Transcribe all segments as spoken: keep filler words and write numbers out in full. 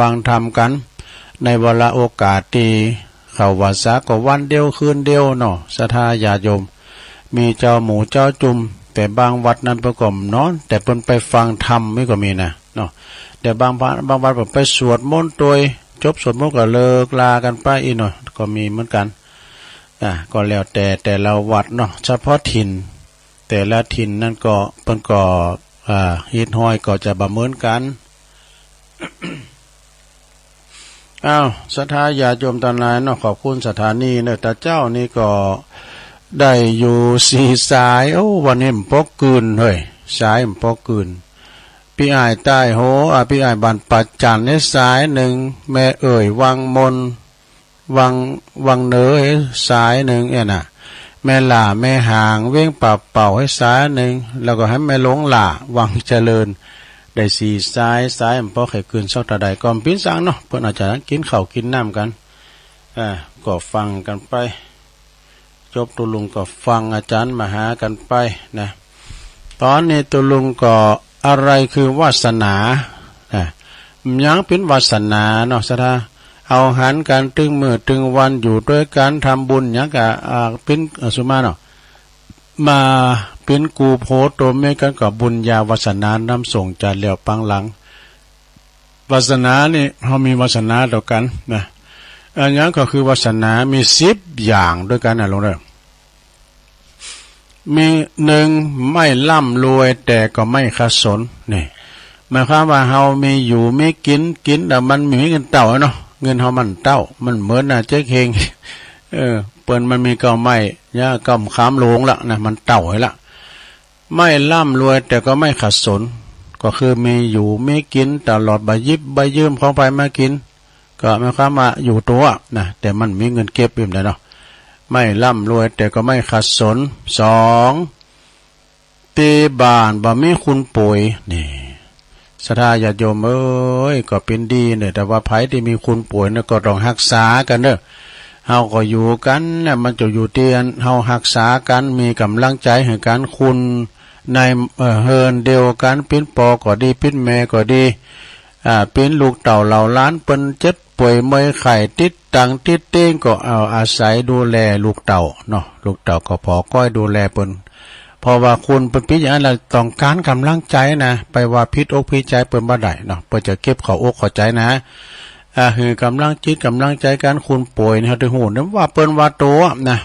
ฟังธรรมกั๋น ในวาระโอกาสตี้เข้าวัสสาก็วันเดียวคืนเดียวเนาะ ศรัทธาญาติโยม มีเจ้าหมู่เจ้าจุ่ม แต่บางวัดนั้นเปิ้นก็นอน แต่เปิ้นไปฟังธรรมนี่ก็มีนะเนาะ แต่บางวัด บางวัดเปิ้นไปสวดมนต์ตวย จบสวดมนต์ก็เลิกลากั๋นไปอี้เนาะ ก็มีเหมือนกั๋น อ่า ก็แล้วแต่แต่ละวัดเนาะ เฉพาะถิ่น แต่ละถิ่นนั้นก็ เปิ้นก็ อ่า ฮีตห้อยก็จะบ่เหมือนกั๋น อ้าว ศรัทธาญาติโยมตังหลายเนาะ ขอบคุณสถานีเนาะ ตาเจ้านี่ก็ได้อยู่สี่สาย โอ้ วันนี้มันปอกืนเฮ้ย สายมันปอกืน ปี้อ้ายใต้โห อ่า ปี้อ้ายบ้านป่าจันนี่สายนึ่ง แม่เอ๋ยวังมน วัง วังเหนือสายนึ่งเอี้ยน่ะ แม่หล้าแม่หางเวียงป่าเป่าสายนึ่ง แล้วก็หื้อแม่หลงหล้าวังเจริญ ได้สี่สาย สายมันปอใค่กืนสักเต้าใด ก็บ่เป๋นสังเนาะ เปิ้นอาจจะกิ๋นข้าวกิ๋นน้ำกั๋น อ่า ก็ฟังกั๋นไป จบตุลุงก็ฟังอาจ๋ารย์มหากั๋นไปนะ ต๋อนนี้ตุลุงก็ อะไรคือวาสนา นะ หยังเป๋นวาสนาเนาะ ศรัทธา เฮาหันกั๋นตึงมื้อตึงวัน อยู่ตวยกั๋น ทำบุญหยังก็ อ่า เป๋น อ่า สุมาเนาะ มาเป๋นกู่ผัวตั๋วเมียกั๋นก็บุญญาวาสนานำส่งจาติแล้วปางหลัง วาสนานี่ เฮามีวาสนาต่อกั๋นนะ อันหยังก็คือวาสนา มีสิบอย่างตวยกั๋นนะ ลองเด้อ มี นึ่ง ไม่ร่ำรวยแต่ก็ไม่ขัดสน นี่ หมายความว่าเฮามีอยู่มีกิ๋น กิ๋นแล้วมันบ่มีเงินเต้าเนาะ เงินเฮามันเต้า มันเหมือนน่ะเจ๊กเฮง เออ เปิ้นมันมีเก้าไม้ ยาเก้าขามหลวงละนะ มันเต้าไว้ละ ไม่ร่ำรวยแต่ก็ไม่ขัดสน ก็คือมีอยู่มีกิ๋นตลอด บ่หยิบบ่ยืมของใผมากิ๋น ก็หมายความว่าอยู่ตั๋วนะ แต่มันมีเงินเก็บอยู่นั่นเนาะ ไม่ร่ำรวยแต่ก็ไม่ขัดสน สอง ตี้บ้านบ่มีคนป่วย นี่ ศรัทธาญาติโยมเอ๋ย ก็เป๋นดีเนาะ แต่ว่าใผตี้มีคนป่วยเนาะ ก็ต้องฮักษากั๋นเนาะ เฮาก็อยู่กั๋นนะ มันจะอยู่ตี้อันเฮาฮักษากั๋น มีก๋ำลังใจ๋หื้อกั๋น คนใน เอ่อ เฮือนเดียวกั๋น เป๋นป้อก็ดี เป๋นแม่ก็ดี อ่า เป๋นลูกเต้าเหล่าหลาน เปิ้นเจ็บป่วยเมื่อยไข้ ติดตังติดเต๊ง ก็เอาอาศัยดูแลลูกเต้าเนาะ ลูกเต้าก็ผ่อก้อยดูแลเปิ้น เพราะว่าคนเปิ้นเป๋นอย่างนั้นละ ต้องก๋านก๋ำลังใจ๋นะ ไปว่าผิดอกผิดใจ๋เปิ้นบ่ได้เนาะ เปิ้นจะเก็บเข้าอกเข้าใจ๋นะ อ่า หื้อก๋ำลังจิตก๋ำลังใจ๋กั๋น คนป่วยนี่ เฮาได้ฮู้นะ ว่าเปิ้นว่าตั๋วนะ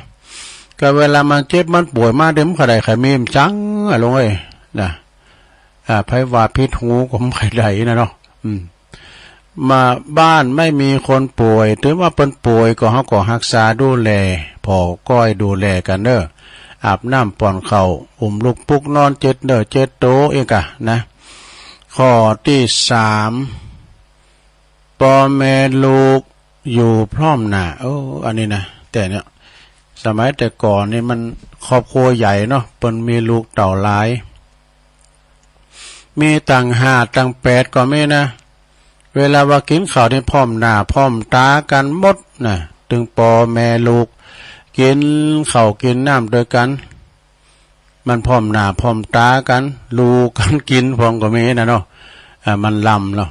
ก็เวลามันเจ็บมันป่วยมาเด้อ มันใค่ได้ใค่มี มันจังอะ ลงเอ้ย นะ อ่า ใผว่าผิดหูก็บ่ใค่ได้นะเนาะ อืม มาบ้านไม่มีคนป่วย ถือว่าเปิ้นป่วยก็เฮาก็ฮักษาดูแล ผ่อก้อยดูแลกั๋นเนาะ อาบน้ำป้อนข้าว อุ้มลูกปุกนอน เจ็ดเนื้อเจ็ดตั๋วเองกะนะ ข้อตี้สาม ป้อแม่ลูกอยู่พร้อมหน้า โอ้ อันนี้นะ แต่เนี่ย สมัยแต่ก่อนนี่มันครอบครัวใหญ่เนาะ เปิ้นมีลูกเต้าหลาย มีตั้งห้าตั้งแปดก็มีนะ เวลาว่ากิ๋นข้าวนี่พร้อมหน้าพร้อมต๋ากั๋นหมดนะ ตึงป้อแม่ลูก กิ๋นข้าวกิ๋นน้ำตวยกั๋น มันพร้อมหน้าพร้อมต๋ากั๋น ลู่กั๋นกิ๋นพ่องก็มีนะเนาะ อ่า มันลำเนาะ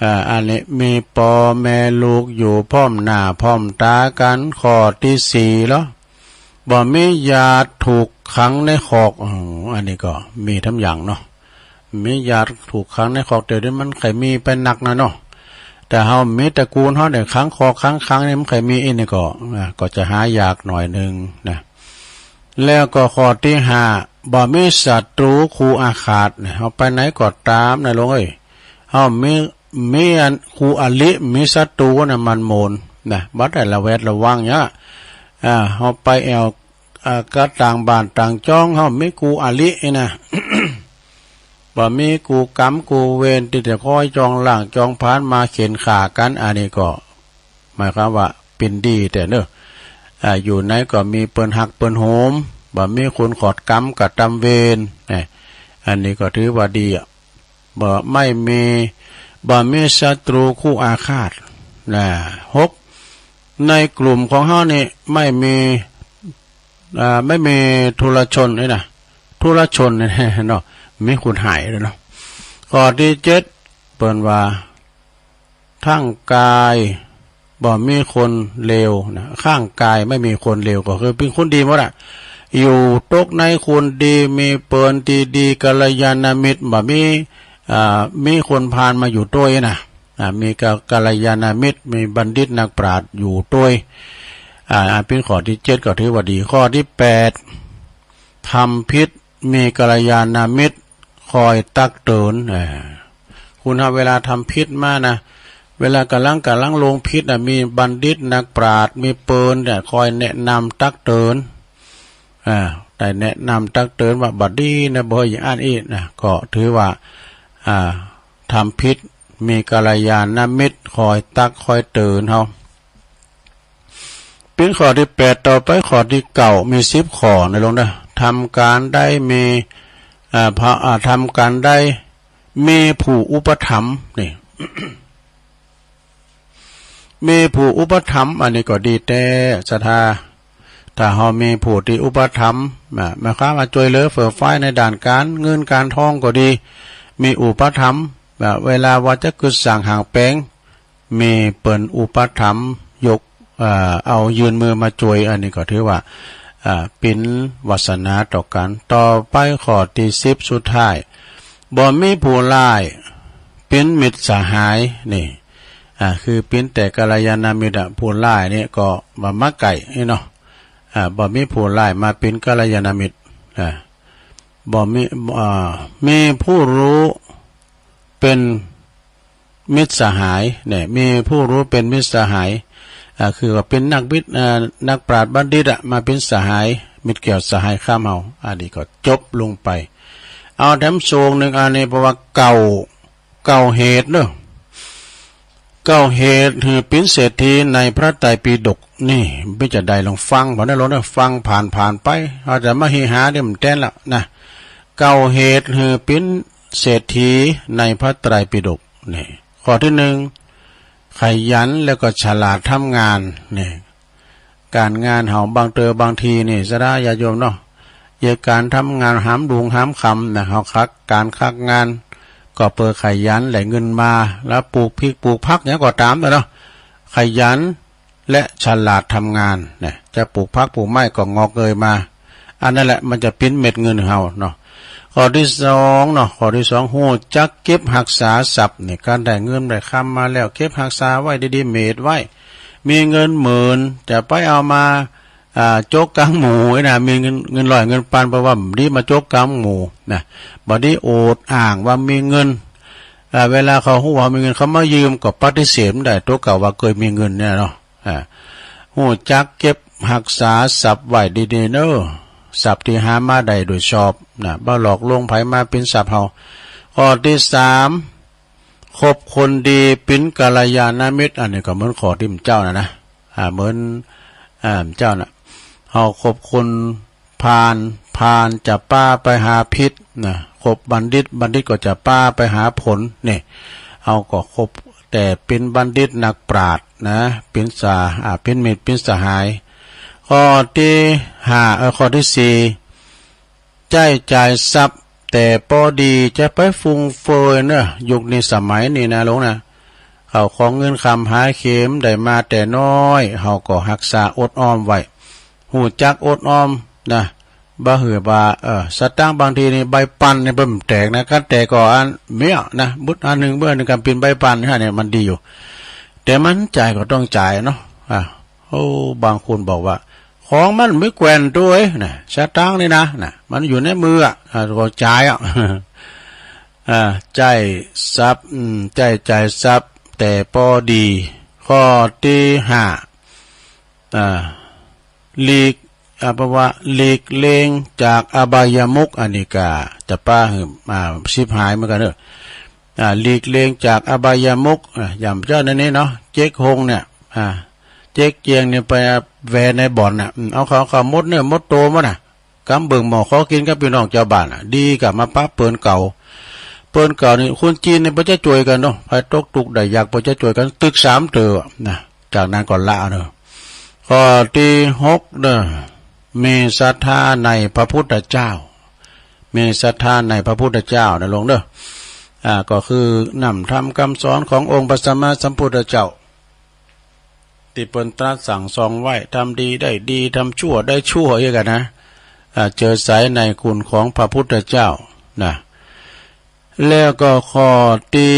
อ่า อันนี้มีป้อแม่ลูกอยู่พร้อมหน้าพร้อมต๋ากั๋น ข้อตี้สี่ละ บ่มีญาติถูกขังในคอก อ๋อ อันนี้ก็มีทำอย่างเนาะ มีญาติถูกขังในคอก เดี๋ยวนี้มันใค่มีไปนักนะเนาะ แต่เฮามีตระกูลเฮาเนี่ยขังคอกขังขังนี่มันใค่มี อันนี้ก็ อ่า ก็จะหายากหน่อยนึ่งนะ แล้วก็ข้อตี้ห้า บ่มีศัตรูคู่อาฆาตนะ เฮาไปไหนก็ต๋ามนะลงเอ้ย เฮามี มีอันคู่อริ มีศัตรูนะ มันโหมนนะ บ่ได้ระแวดระวังเนี่ย อ่า เฮาไปแอ่ว อ่า กะต่างบ้านต่างจ้อง เฮามีคู่อรินี่นะ บ่มีคู่กรรมคู่เวรตี้จะคอยจองล้างจองผลาญมาเข็นฆ่ากั๋น อันนี้ก็ หมายความว่าเป๋นดีแต๊เนาะ อ่า อยู่ไหนก็มีเปิ้นฮักเปิ้นโหม บ่มีคนขอดกรรมกระตำเวร เอ้ย อันนี้ก็ถือว่าดีอะ บ่ ไม่มี บ่มีศัตรูคู่อาฆาต นะ หก ในกลุ่มของเฮานี่ไม่มี อ่า ไม่มีทุรชนนี่นะ ทุรชนนี่เนาะ มีคนหายเลยเนาะ ข้อตี้เจ็ด เปิ้นว่า ข้างกายบ่มีคนเลวนะ ข้างกายไม่มีคนเลว ก็คือเป๋นคนดีหมดอะ อยู่ตกในคนดี มีเปิลตี้ดี กัลยาณมิตร บ่มี อ่า มีคนพาลมาอยู่ตวยนะ อ่า มีกะ กัลยาณมิตร มีบัณฑิตนักปราชญ์อยู่ตวย อ่า อันเป๋นข้อตี้เจ็ด ก็ถือว่าดี ข้อตี้แปด ทำผิด มีกัลยาณมิตรคอยตักเตือน อ่า คุณฮะ เวลาทำผิดมานะ เวลาก่ำลัง ก่ำลังลงผิดนะ มีบัณฑิตนักปราชญ์ มีเปิลเนี่ยคอยแนะนำตักเตือน อ่า ได้แนะนำตักเตือนว่าบ่ดีนะ บ่อย่างอั้นอี้นะ ก็ถือว่า อ่า ทำผิด มีกัลยาณมิตรคอยตักคอยเตือนเฮา เป๋นข้อตี้แปด ต่อไปข้อตี้เก้า มีสิบข้อนะหลวงนะ ทำก๋านได้มี อ่า พระ อ่า ทำก๋านได้มีผู้อุปถัมภ์นี่ มีผู้อุปถัมภ์ อันนี้ก็ดีแต๊ศรัทธา ถ้าเฮามีผู้ตี้อุปถัมภ์ อ่า หมายความว่าจ้วยเหลือเฟื่อฟายในด้านก๋านเงินก๋านทองก็ดี มีอุปถัมภ์ อ่า เวลาว่าจะกึ๊ดสร้างห้างแป๋ง มีเปิ้นอุปถัมภ์ยก เอ่อ เอายื่นมือมาจ้วย อันนี้ก็ถือว่า อ่า เป๋นวาสนาต่อกั๋น ต่อไปข้อตี้สิบสุดท้าย บ่มีผู้ร้ายเป๋นมิตรสหายนี่ อ่า คือเป๋นแต่กัลยาณมิตรอะ ผู้ร้ายนี่ก็บ่มาใก้นี่เนาะ อ่า บ่มีผู้ร้ายมาเป๋นกัลยาณมิตร อ่า บ่มี อ่า มีผู้รู้เป๋นมิตรสหายเนี่ย มีผู้รู้เป๋นมิตรสหาย อ่า คือว่าเป๋นนักวิช- อ่า นักปราชญ์บัณฑิตอะ มาเป๋นสหาย มิตรแก้วสหายคำเฮา อันนี้ก็จบลงไป เอาแถมส่งนึ่ง อันนี้เพราะว่าเก้า เก้าเหตุเนาะ เก้าเหตุหื้อเป๋นเศรษฐีในพระไตรปิฎกนี่ เป๋นจาใดลองฟังผ่านนะหลวงนะ ฟังผ่านๆ ไป เฮาจะมาเฮฮาเนี่ยมันแต๊นละนะ เก้าเหตุหื้อเป๋นเศรษฐีในพระไตรปิฎกนี่ ข้อตี้นึ่ง ขยันแล้วก็ฉลาดทำงานนี่ ก๋านงานเฮาบางเตอ บางทีนี่ศรัทธาญาติโยมเนาะ เยียะก๋านทำงานหามรุ่งหามค่ำนะ เฮาคักก๋านคักงาน ก็เปื้อขยันได้เงินมา แล้วปลูกพริกปลูกผักหยังก็ต๋ามเนาะ ขยันและฉลาดทำงานนะ จะปลูกผักปลูกไม้ก็งอกเงยมา อันนั้นแหละมันจะเป๋นเม็ดเงินหื้อเฮาเนาะ ข้อตี้สองเนาะ ข้อตี้สอง ฮู้จักเก็บฮักษาทรัพย์นี่ ก๋านได้เงินได้คำมาแล้ว เก็บฮักษาไว้ดีๆ เม็ดไว้ มีเงินหมื่น จะไปเอามา อ่า โจ๊กกั๋งหมู่นะ มีเงิน เงินร้อยเงินปัน เพราะว่าบ่ดีมาโจ๊กกั๋งหมู่นะ บ่ดีโอดอ้างว่ามีเงิน อ่า เวลาเขาฮู้ว่ามีเงิน เขามายืมก็ปฏิเสธบ่ได้ ตั๋วเก่าว่าเกยมีเงินเนี่ยเนาะ อ่า ฮู้จักเก็บฮักษาทรัพย์ไว้ดีๆ เนาะ ทรัพย์ตี้หามาได้โดยชอบนะ บ่หลอกลวงใผมาเป๋นทรัพย์เฮา ข้อตี้สาม คบคนดีเป๋นกัลยาณมิตร อันนี้ก็เหมือนข้อตี้เมื่อเจ้าน่ะนะ อ่า เหมือน อ่า เจ้าน่ะ เฮาคบคนพาล พาลจะปาไปหาผิดนะ คบบัณฑิต บัณฑิตก็จะปาไปหาผลนี่ เฮาก็คบแต่เป๋นบัณฑิตนักปราชญ์นะ เป๋นสา- อ่า เป๋นมิตรเป๋นสหาย ข้อตี้ห้า เออ ข้อตี้สี่ ใจ๊จ่ายทรัพย์แต่ปอดี จะไปฟุ่มเฟือยเนาะ ยุคนี้สมัยนี้นะหลวงนะ เข้าของเงินคำหาเข็มได้มาแต่น้อย เฮาก็ฮักษาอดออมไว้ ฮู้จักอดออมนะ บ่หื้อว่า เออ สตางค์บางทีนี่ใบปั่นนี่เปิ้นแตกนะ คันแตกก็อันเมี้ยนะ บึดอันนึ่ง เมื่อนึ่งกำปิ้นใบปั่นนี่ฮะเนี่ยมันดีอยู่ แต่มันจ่ายก็ต้องจ่ายเนาะ อ่ะ โอ้ บางคนบอกว่า ของมันมีแก่นตวยนะ สตางค์นี่นะ นะ มันอยู่ในมืออะ อ่ะ ก็จ่ายอะ อ่า ใจ๊ทรัพย์ อืม ใจ๊จ่ายทรัพย์แต่ปอดี ข้อตี้ห้า อ่า หลีก อ่า แปลว่าหลีกเลี่ยงจากอบายมุข อันนี้ก็จะปาหื้อ อ่า ฉิบหายเหมือนกั๋นเนาะ อ่า หลีกเลี่ยงจากอบายมุข อ่า อย่างเจ้าในนี้เนาะ เจ๊กฮงเนี่ย อ่า เจ๊กเจียงเนี่ยไปแวในบ่อนน่ะ อืม เอาเขา เขาหมดเนื้อหมดตั๋วหมดน่ะ กำเบิ่งหม้อขอกิ๋นกับปี้น้องจาวบ้านน่ะ ดีกว่ามาปะเปิ้นเก่า เปิ้นเก่านี่ คนจีนนี่เปิ้นจะจ้วยกั๋นเนาะ ใผตกตุ๊กข์ได้ยากเปิ้นจะจ้วยกั๋น ตึกสามเตื้อนะ จากนั้นก็ละเนาะ ข้อตี้หกเนาะ มีศรัทธาในพระพุทธเจ้า มีศรัทธาในพระพุทธเจ้านะหลวงเนาะ อ่า ก็คือน้ำธรรมกำสอนขององค์พระสัมมาสัมพุทธเจ้า ตี้เปิ้นตรัสสั่งสอนไว้ ทำดีได้ดี ทำชั่วได้ชั่ว อี้กั๋นนะ อ่า เจิดใจ๋ในคุณของพระพุทธเจ้านะ แล้วก็ข้อตี้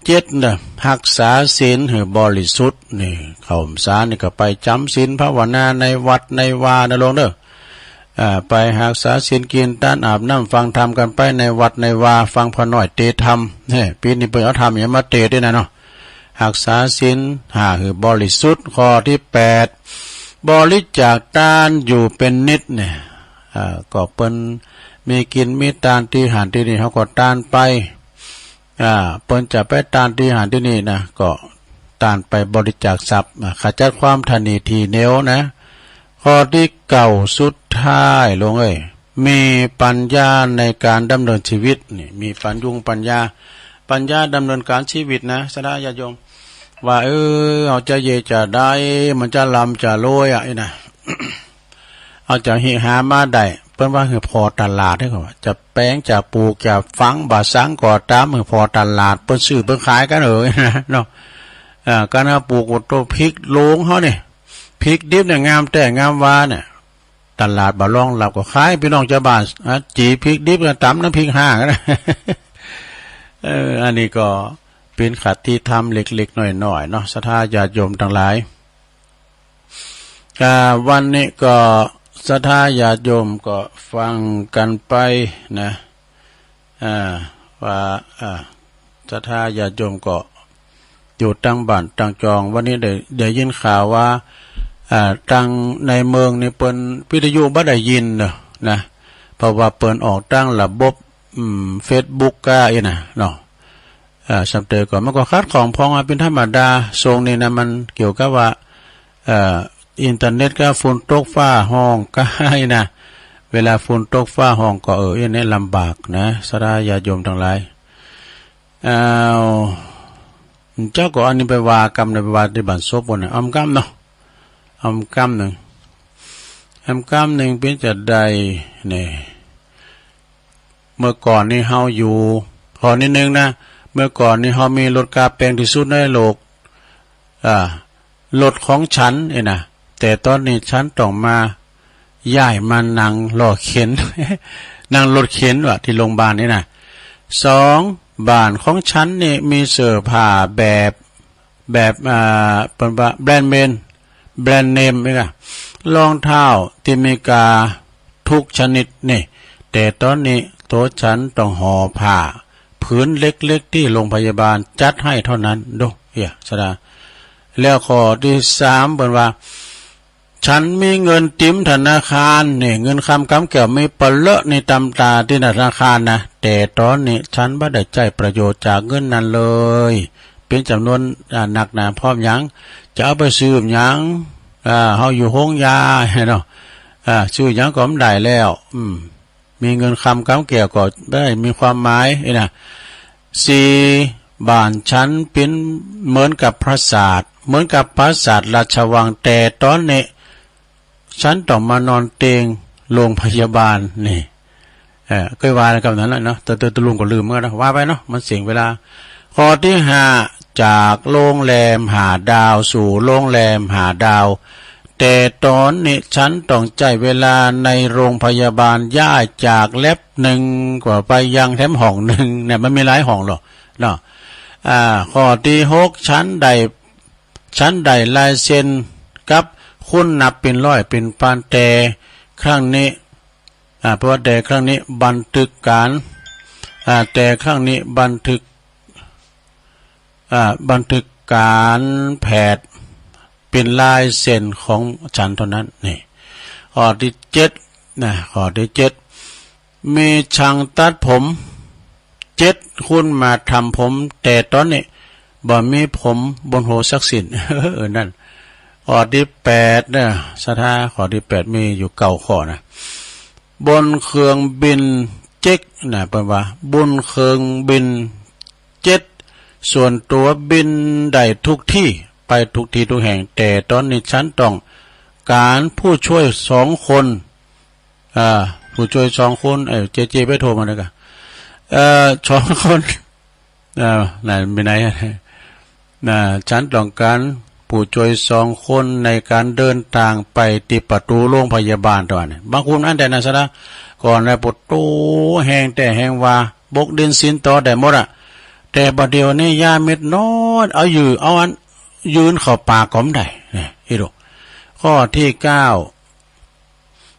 เจ็ดนะ ฮักษาศีลหื้อบริสุทธิ์นี่ เข้าพรรษานี่ก็ไปจ๋ำศีลภาวนาในวัดในวานะโลมเน่อ อ่า ไปฮักษาศีล กิ๋นตาน อาบน้ำ ฟังธรรมกั๋นไปในวัดในวา ฟังพระน้อยเตธรรม เฮ้ ปี๋นี้เปิ้นเอาธรรมหยังมาเตศน์นี่นะเนาะ ฮักษาศีลห้าหื้อบริสุทธิ์ ข้อตี้แปด บริจาคตานอยู่เป๋นนิตย์เนี่ย อ่า ก็เปิ้นมีกิ๋นมีตานตี้หั้นตี้นี่ เฮาก็ตานไป อ่า เปิ้นจะไปตานตี้หั้นตี้นี่นะ ก็ตานไปบริจาคทรัพย์ อ่า ขจัดความตระหนี่ถี่เหนียวนะ ข้อตี้เก้าสุดท้ายโลมเอ้ย มีปัญญาในก๋านดำเนินชีวิตนี่ มีปัญญูงปัญญา ปัญญาดำเนินก๋านชีวิตนะ ศรัทธาญาติโยม ว่า เออ เฮาจะเยจะได้ มันจะร่ำจะรวยอะ อี้นะ เฮาจะหื้อหามาได้ เปิ้นว่าหื้อผ่อตลาด เปิ้นว่าจะแป๋งจะปลูกจะฝังบ่าสังก็ต๋าม หื้อผ่อตลาด เปิ้นซื้อเปิ้นขายกั๋นเออ อี้นะเนาะ อ่า ก๋านเฮาปลูกโตพริกโลงเฮานี่ พริกดิบเนี่ย งามแต๊งามวาเนี่ย ตลาดบ่รองฮับก็ขาย ปี้น้องจาวบ้าน อ่ะ จี่พริกดิบกั๋น ต๋ำน้ำพริกห้ากั๋นนะ เออ อันนี้ก็เป๋นคติธรรมเล็กๆ น้อยๆ เนาะ ศรัทธาญาติโยมตังหลาย อ่า วันนี้ก็ศรัทธาญาติโยมก็ฟังกั๋นไปนะ อ่า ว่า อ่า ศรัทธาญาติโยมก็อยู่ตังบ้านตังจอง วันนี้ได้ ได้ยินข่าวว่า อ่า ตังในเมืองนี่เปิ้นวิทยุบ่ได้ยินเนาะนะ เพราะว่าเปิ้นออกตังระบบ อืม เฟซบุ๊กก้าอี้นะเนาะ เอ่อ สำเต๋อก่อน มันก็ขัดข้องพ่องมาเป๋นธรรมดา ช่วงนี้นะ มันเกี่ยวกับว่า เอ่อ อินเทอร์เน็ตก้า ฝนตกฟ้าฮ้องก้าอี้นะ เวลาฝนตกฟ้าฮ้องก็ เออ อี้เนี่ยลำบากนะ ศรัทธาญาติโยมตังหลาย อ้าว เจ้าก็อันนี้ไปว่ากำนะ ไปว่าตี้บ้านศพปู๊นนะ อำกำเนาะ อำกำนึ่ง อำกำนึ่งเป๋นจาใดเนี่ย เมื่อก่อนนี้เฮาอยู่ ขอนิดนึงนะ เมื่อก่อนนี้เฮามีรถก้าแปงตี้สุดในโลก อ่า รถของฉันนี่นะ แต่ต๋อนนี้ฉันต้องมา ย้ายมานั่งล้อเข็น นั่งรถเข็นว่ะ ตี้โรงบาลนี่นะ สอง บ้านของฉันนี่มีเสื้อผ้าแบบ แบบ อ่า เปิ้นว่าแบรนด์เนม แบรนด์เนมนี่นะ รองเท้าตี้มีกาทุกชนิดนี่ แต่ต๋อนนี้ตั๋วฉันต้องห่อผ้าผืนเล็กๆ ตี้โรงพยาบาลจัดให้เท่านั้น ดู เหีย ศรัทธา แล้วข้อตี้สาม เปิ้นว่า ฉันมีเงินเต๋มธนาคารนี่ เงินคำกำแก้วมีปะเลอะนี่ตำตาตี้ธนาคารนะ แต่ต๋อนนี้ฉันบ่ได้ใจ๊ประโยชน์จากเงินนั้นเลย เป๋นจ๋ำนวน อ่า นักหนาพร้อมหยัง จะเอาไปซื้อหยัง อ่า เฮาอยู่โฮงยาเนาะ อ่า ซื้อหยังก็บ่ได้แล้ว อืม มีเงินคำกำแก้วก็บ่ได้มีความหมายนี่นะ สี่ บ้านฉันเป๋นเหมือนกับปราสาท เหมือนกับปราสาทราชวัง แต่ต๋อนนี้ฉันต้องมานอนเตียงโรงพยาบาลนี่ เอ่อ เกยว่ากั๋นนั้นแหละเนาะ แต่ แต่ แต่ลุงก็ลืมเหมือนกั๋นนะ ว่าไปเนาะ มันเสียเวลา ข้อตี้ห้า จากโรงแรมห้าดาวสู่โรงแรมห้าดาว แต่ต๋อนนี้ฉันต้องใจ๊เวลาในโรงพยาบาล ย้ายจากแล็บนึ่งก็ไปยังแถมห้องนึ่งเนี่ย มันมีหลายห้องเนาะ เนาะ อ่า ข้อตี้หก ฉันได้ ฉันได้ลายเซ็นกับคุณนับเป๋นร้อยเป๋นปาน แต่ครั้งนี้ อ่า เพราะว่าแต่ครั้งนี้บันทึกก๋าน อ่า แต่ครั้งนี้บันทึก อ่า บันทึกก๋านแพทย์เป๋นลายเซ็นของฉันเท่านั้น นี่ ข้อตี้เจ็ดนะ ข้อตี้เจ็ด มีช่างตัดผมเจ็ดคนมาทำผม แต่ต๋อนนี้บ่มีผมบนหัวสักสิ้น เออ นั่น ข้อตี้แปดนะ ศรัทธา ข้อตี้แปดมีอยู่เก้าข้อนะ บนเครื่องบินเจ็ตนะ เปิ้นว่าบนเครื่องบินเจ็ตส่วนตั๋วบินได้ทุกตี้ ไปทุกตี้ทุกแห่ง แต่ต๋อนนี้ฉันต้องก๋านผู้ช่วยสองคน อ่า ผู้ช่วยสองคน เอ่อ เจเจไปโทรมาเลยกะ เอ่อ สองคน เออ นั่นมีไหน นะ ฉันต้องก๋านผู้จ้วยสองคนในก๋านเดินตางไปตี้ประตู๋โฮงพยาบาล ตะวัน บางคนอั้นแต่นั้นซะนะ ก่อนนะ ปวดตั๋วแฮงแต๊แฮงว่า บกดินสินตอได้หมดอะ แต่บ่าเดี่ยวนี้ยาเม็ดน้อย เอายื้อ เอาอัน ยืนเข้าปากก็บ่ได้ เนี่ย อีหลู ข้อตี้เก้า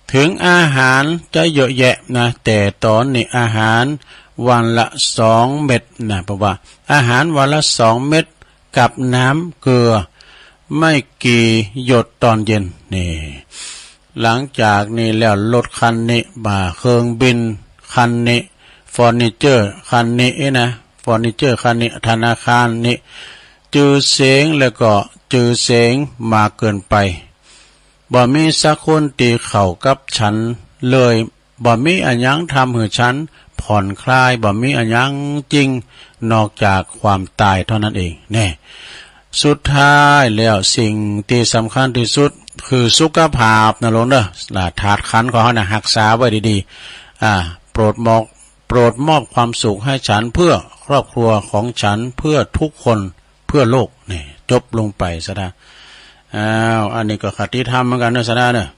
เถิงอาหารจะเยอะแยะนะ แต่ต๋อนนี้อาหารวันละสองเม็ดนะ เพราะว่าอาหารวันละสองเม็ดกับน้ำเกลือไม่กี่หยดตอนเย็น นี่ หลังจากนี้แล้วรถคันนี้ บ่าเครื่องบินคันนี้ เฟอร์นิเจอร์คันนี้นะ เฟอร์นิเจอร์คันนี้ ธนาคารนี้ จื้อเสียงแล้วก็จื้อเสียงมากเกินไป บ่มีสักคนตี้เข้ากับฉันเลย บ่มีอะหยังทำหื้อฉันผ่อนคลาย บ่มีอะหยังจริงนอกจากความต๋ายเท่านั้นเอง แน่ สุดท้ายแล้วสิ่งตี้สำคัญตี้สุดคือสุขภาพนะหลวงเด้อ ธาตุขันธ์ของเฮานะ ฮักษาไว้ดีๆ อ่า โปรดมอบ โปรดมอบความสุขให้ฉัน เพื่อครอบครัวของฉัน เพื่อทุกคน เพื่อโลก นี่ จบลงไปซะนะ อ้าว อันนี้ก็คติธรรมเหมือนกั๋นเนาะ ศรัทธาเนาะ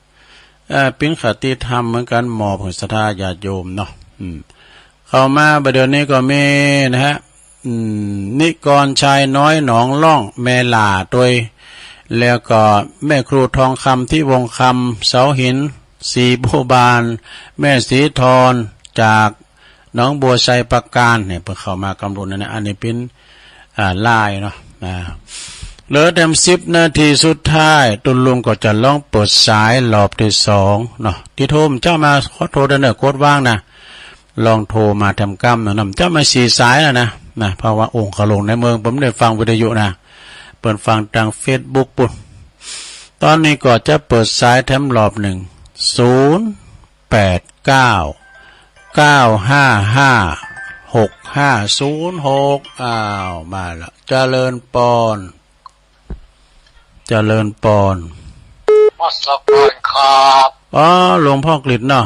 เอ่อ เป๋นคติธรรมเหมือนกั๋น มอบหื้อศรัทธาญาติโยมเนาะ อืม เข้ามาบ่าเดี่ยวนี้ก็มีนะฮะ อืม นิกรชัยน้อยหนองล่อง แม่หล้าตวย แล้วก็แม่ครูทองคำ ทิวงศ์คำ เสาหิน ศรีบัวบาน แม่ศรีทอน จากหนองบัวไชยปราการ เนี่ย เปิ้นเข้ามากำลังนั่นนะ อันนี้เป๋น อ่า ไลน์เนาะ อ่า เหลือแหมสิบนาทีสุดท้าย ตุ๊ลุงก็จะลองเปิดสายรอบตี้สองเนาะ ตี้โทรมาเจ๊ามา ขอโทษเด้อเนาะ กดวางนะ ลองโทรมาแถมกำนะ น้ำเจ๊ามาสี่สายแล้วนะ นะ เพราะว่าองค์เขาลงในเมือง ผมได้ฟังวิทยุนะ เปิ้นฟังตางเฟซบุ๊กปุ้น ต๋อนนี้ก็จะเปิดสายแถมรอบนึ่ง ศูนย์แปดเก้า เก้าห้าห้า หกห้าศูนย์หก อ้าว มาละ เจริญปอน เจริญปอน นมัสการครับ อ๋อ หลวงพ่อกฤษเนาะ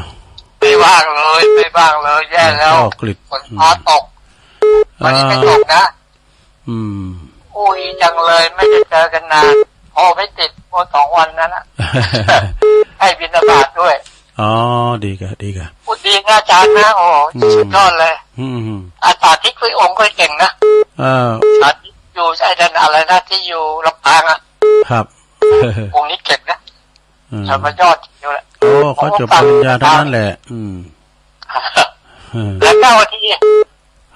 ไม่ว่างเลย ไม่ว่างเลย แย่แล้ว หลวงพ่อกฤษ ฝนฟ้าตก อืม วันนี้ไม่ตกนะ อืม โอ้ย ดีจังเลย ไม่ได้เจอกันนาน โทรไม่ติด โอ้ สองวันนั้นน่ะ ให้บิณฑบาตด้วย อ๋อ ดีกะ ดีกะ โอ้ ดีนะอาจารย์นะ โอ้ อืม สุดยอดเลย อืม อาจารย์ที่คุยองค์คุยเก่งนะ เออ อาจารย์อยู่ไอ้นั่นอะไรนะ ที่อยู่ลำปางอะ ครับ องค์นี้เก่งนะ อืม ธรรมยอดอยู่แหละ โอ้ เขาจบปริญญาทั้งนั้นแหละ อืม อืม แล้วเก้านาที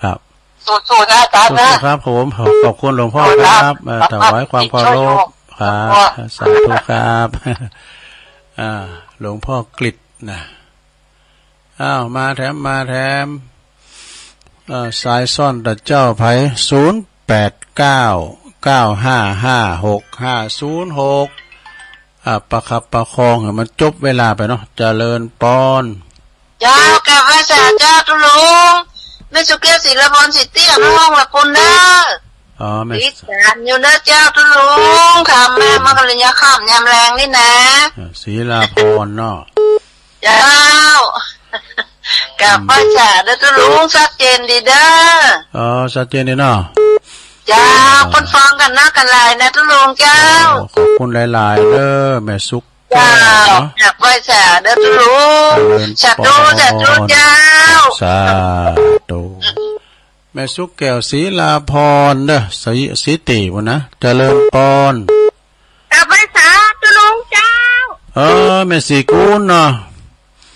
ครับ สู้ๆ นะอาจารย์นะ สู้ๆ ครับผม ขอบคุณหลวงพ่อครับ ครับ เอ่อ ถวายความเคารพ ครับ สาธุครับ อ่า หลวงพ่อกฤษนะ อ้าว มาแถม มาแถม เอ่อ สายซ้อนตะเจ้าไผ ศูนย์แปดเก้า เก้าห้าห้า หกห้าศูนย์หก อ่า ประคับประคองหื้อมันจบเวลาไปเนาะ เจริญปอน เจ้า กราบไหว้สาเจ้าตุ๊ลุง แม่สุแก้ว ศิลาพร ศรีเตี้ย มาห้องละคุณเด้อ อ๋อ แม่ ติดต๋ามอยู่เด้อเจ้าตุ๊ลุง ค่ะ แม่ มากัลยาค่ำยามแลงนี่นะ อ่า ศิลาพรเนาะ เจ้า กราบไหว้สาเด้อตุ๊ลุง ชัดเจนดีเด้อ อ๋อ ชัดเจนดีเนาะ เจ้า เออ คนฟังกั๋นนักกั๋นหลายนะตุ๊ลุงเจ้า โอ้ ขอบคุณหลายๆ เด้อ แม่สุแก้วเนาะ เจ้า กราบไหว้สาเด้อตุ๊ลุง เจริญปอน สาธุ สาธุเจ้า สาธุ แม่สุแก้ว ศิลาพรเด้อ ศรี ศรีตี้ปุ้นนะ เจริญปอน กราบไหว้สาตุ๊ลุงเจ้า เออ แม่ศรีกูลเนาะ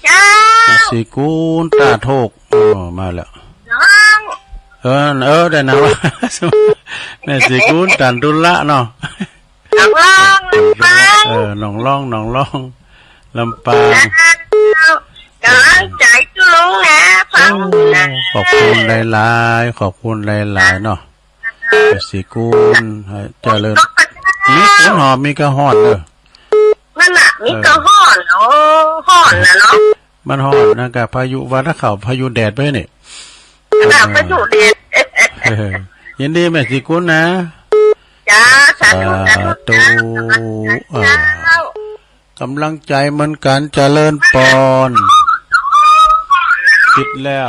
เจ้า แม่ศรีกูล ต้าโทก เออ มาแล้ว น้อง เออ เออ ได้นะว่า แม่ศรีกูล ตันตุละเนาะ หนองล่อง ลำปาง เออ หนองล่อง หนองล่อง ลำปาง เจ้า ก๋ำลังใจ๋ตุ๊ลุงนะ ฟังอยู่นะ โอ้ ขอบคุณหลายๆ ขอบคุณหลายๆ เนาะ แม่ศรีกูล ให้เจริญ มีฝนหอบ มีกะฮ้อนเด้อ นั่นน่ะ มีกะฮ้อน เออ โอ้ ฮ้อนน่ะเนาะ มันฮ้อนนะ กะพายุ ว่าถ้าเข้าพายุแดดไปนี่ ขนาดพายุแดด เออ ยินดีแม่ศรีกูลนะ จ้า สาธุ สาธุ สาธุ เออ เจ้า ก๋ำลังใจ๋เหมือนกั๋น เจริญปอน ปิดแล้ว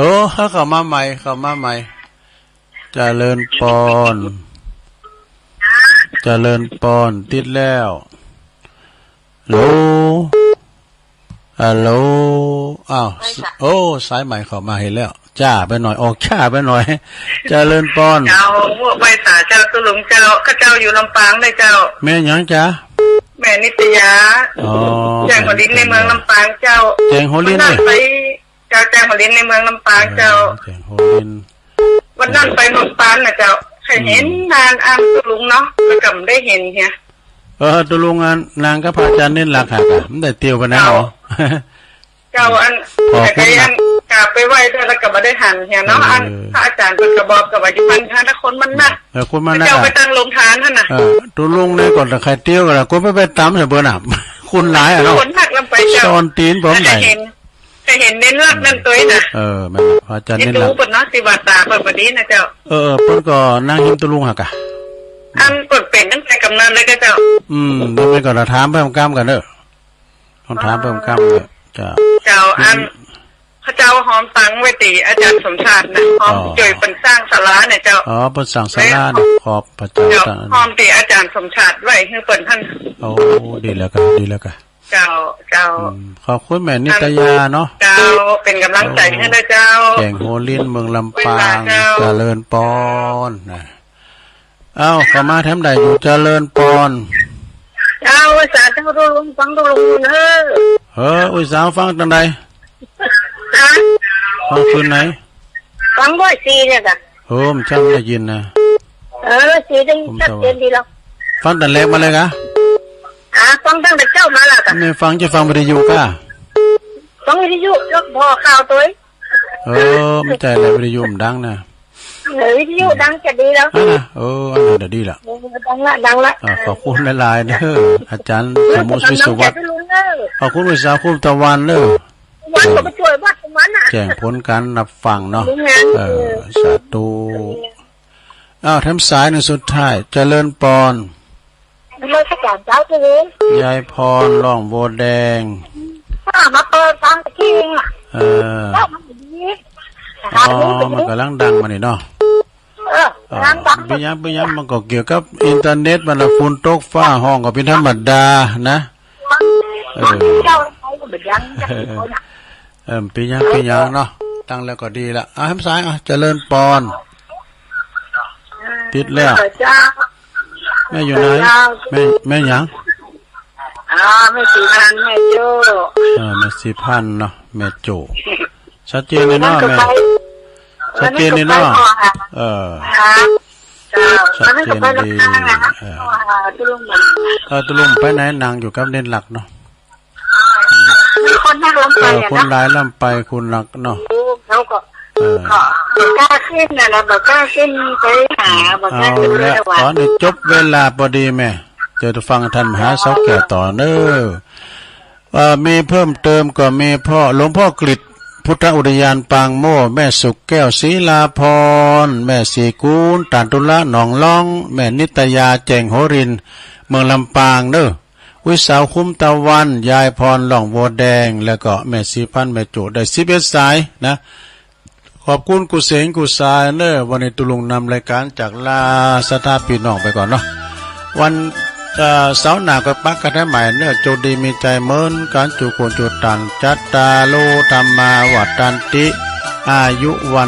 เออ เข้ามาใหม่ เข้ามาใหม่ เจริญปอน เจริญปอน ติดแล้ว ฮัลโหล ฮัลโหล อ้าว ไหว้สา โอ้ สายใหม่เข้ามาเหียแล้ว จ๊าไปหน่อย ออกจ๊าไปหน่อย เจริญปอน เจ้า ไหว้สาเจ้า ตุ๊ลุงเจ้า ข้าเจ้าอยู่ลำปางเลยเจ้า แม่หยังจ๊ะ แม่นิตยา อ๋อ แจ้งหัวลินในเมืองลำปางเจ้า แจ้งหัวลิน วันนั้น เนี่ย ไป เจ้า แจ้งหัวลินในเมืองลำปางเจ้า เออ แจ้งหัวลิน วันนั้นไปเมืองปานน่ะเจ้า ใค่เห็น อืม นานอั้นตุ๊ลุงเนาะ แล้วก็บ่ได้เห็นเหีย เออ ตุ๊ลุงอัน นางกับพระอาจารย์เน้นหลักหากอะ บ่ได้เตียวไปไหนหรอ เจ้า เจ้า อัน ขอบคุณ แต่ก็ยัง นะ กราบไปไหว้ด้วย แล้วก็บ่ได้หันเหียเนาะ เออ อันพระอาจารย์เปิ้นก็บอกก็ว่าอยู่บ้านท่านนะ คนมันนัก เออ คนมันนัก เจ้า อะ ไปตั้งโรงทานหั่นน่ะ เออ ตุ๊ลุงนี่ก่อนแต่ใค่เตียวกันละ ก็ไป ไปต๋ามเสียเปิ้นน่ะ คนหลายอะเนาะ คนนักลำไปเจ้า ซ่อนตี๋นผม แต่ ได้ เห็น แต่เห็นเน้นหลักนั่นตวยนะ เออ แม่น พระอาจารย์เน้นหลัก เห็นดูเปิ้นเนาะ สิว่าต๋าเปิ้นบ่ดีนะเจ้า เออ เปิ้นก็นั่งฮิมตุ๊ลุงหากอะ อันเปิ้นเป๋นตั้งแต่กำเนิดเลยก็เจ้า อืม แล้วแม่นก็ถามเพิ่มกำกั๋นเน่อ ต้องถามเพิ่มกำกั๋นเน่อ เจ้า เจ้า อัน พระเจ้าหอมตังไว้ตี้อาจารย์สมชาตินะ หอม อ๋อ จ่วยเปิ้นสร้างศาลาเนี่ยเจ้า อ๋อ เปิ้นสร้างศาลานะ ขอบพระเจ้า เจ้า ตา หอมตี้อาจารย์สมชาติไว้หื้อเปิ้นหั่น โอ้ ดีแล้วกะ ดีแล้วกะ เจ้า เจ้า อืม ขอบคุณแม่นิตยาเนาะ เจ้า เป๋นก๋ำลังใจ๋หื้อนะเจ้า แจ้งหัวลินเมืองลำปาง ไหว้สาเจ้า เจริญปอนนะ เอ้า เข้ามาแถมใดอยู่ เจริญปอน เจ้า ไหว้สาเจ้าตุ๊ลุง ฟังตุ๊ลุงอยู่เน้อ เออ ไหว้สาฟังตังใด ฮะ ฟังคืนไหน ฟังร้อยสี่เนี่ยกะ โอ้ มันจ้างได้ยินนะ เออ ร้อยสี่ได้ยินชัดเจนดีแล้ว ฟังตังแรกมาเลยกะ อ่า ฟังตั้งแต่เจ๊ามาแล้วกะ ไม่ฟังจะฟังวิทยุกะ ฟังวิทยุแล้วผ่อข่าวตวย เออ ไม่ใจ้แหละ วิทยุมันดังนะ เออ วิทยุดังจะดีแล้ว อ่ะนะ เออ อันนั้นเดี๋ยวดีละ เออ ดังละ ดังละ อ่า ขอบคุณหลายๆเน้อ อาจารย์สมมุติ วิศวัฒน์ ขอบคุณไหว้สาคุณตะวันเน้อ วันก็ไปช่วยวัดตรงนั้นน่ะ แจ้งผลการรับฟังเนาะ เออ สาธุ อ้าว แถมสายหนึ่งสุดท้าย เจริญปอน นมัสก๋านเจ้า เจริญ ยายพร ร่องบัวแดง อ่า มาเปิดฟังตะกี้เองอะ เออ เจ้ามันดี อ๋อ มันก๋ำลังดังมานี่เนาะ เออ เออ ดังๆ เป๋นหยัง เป๋นหยัง มันก็เกี่ยวกับอินเทอร์เน็ต มันละ ฝนตกฟ้าฮ้องก็เป๋นธรรมดานะ เออ เจ้าไปก็บ่ยังจะเป็นคนอะ เออ เป๋นหยัง เป๋นหยังเนาะ ดังแล้วก็ดีละ อ่ะ แถมสาย อ่ะ เจริญปอน ติดแล้ว เจ้า แม่อยู่ไหน เจ้า แม่ แม่หยัง อ๋อ แม่ศรีพันธ์ แม่โจ้ เออ แม่ศรีพันธ์เนาะ แม่โจ้ ชัดเจนเลยเนาะ แม่ ชัดเจนเลยเนาะ เออ เจ้า ชัดเจนดี เออ เออ ตุ๊ลุงไปไหน นั่งอยู่กับเน้นหลักเนาะ มีคนนักลำไป เออ อะ คนหลายลำไป คนนักเนาะ โอ้ เขาก็ เออ ก็บ่กล้าขึ้นน่ะนะ บ่กล้าขึ้นไปหา บ่กล้าขึ้น เอาละ ต๋อนนี้จบเวลาปอดีแม่ จะฟังท่านมหาเสาแก้วต่อเน้อ เอ่อ มีเพิ่มเติมก็มีพ่อ หลวงพ่อกฤษ พุทธอุทยานปางโม่ แม่สุขแก้ว ศรีลาพร แม่ศรีกูล ตานตุละ หนองล้อง แม่นิตยา แจ้งหัวลิน เมืองลำปางเน้อ ไหว้สาคุ้มตะวัน ยายพร ร่องบัวแดง แล้วก็แม่ศรีพันธ์ แม่โจ้ ได้สิบเอ็ดสายนะ ขอบคุณกู้เสียงกู้สายเน้อ วันนี้ตุ๊ลุงนำรายก๋านจากลาศรัทธาปี้น้องไปก่อนเนาะ วัน เอ่อ เสาร์หน้าก็ปะกั๋นได้ใหม่เน้อ โจคดีมีชัยเหมือนกั๋น จุคนจุตาน จัตตาโร ธัมมา วัฑฒันติ อายุ วัณ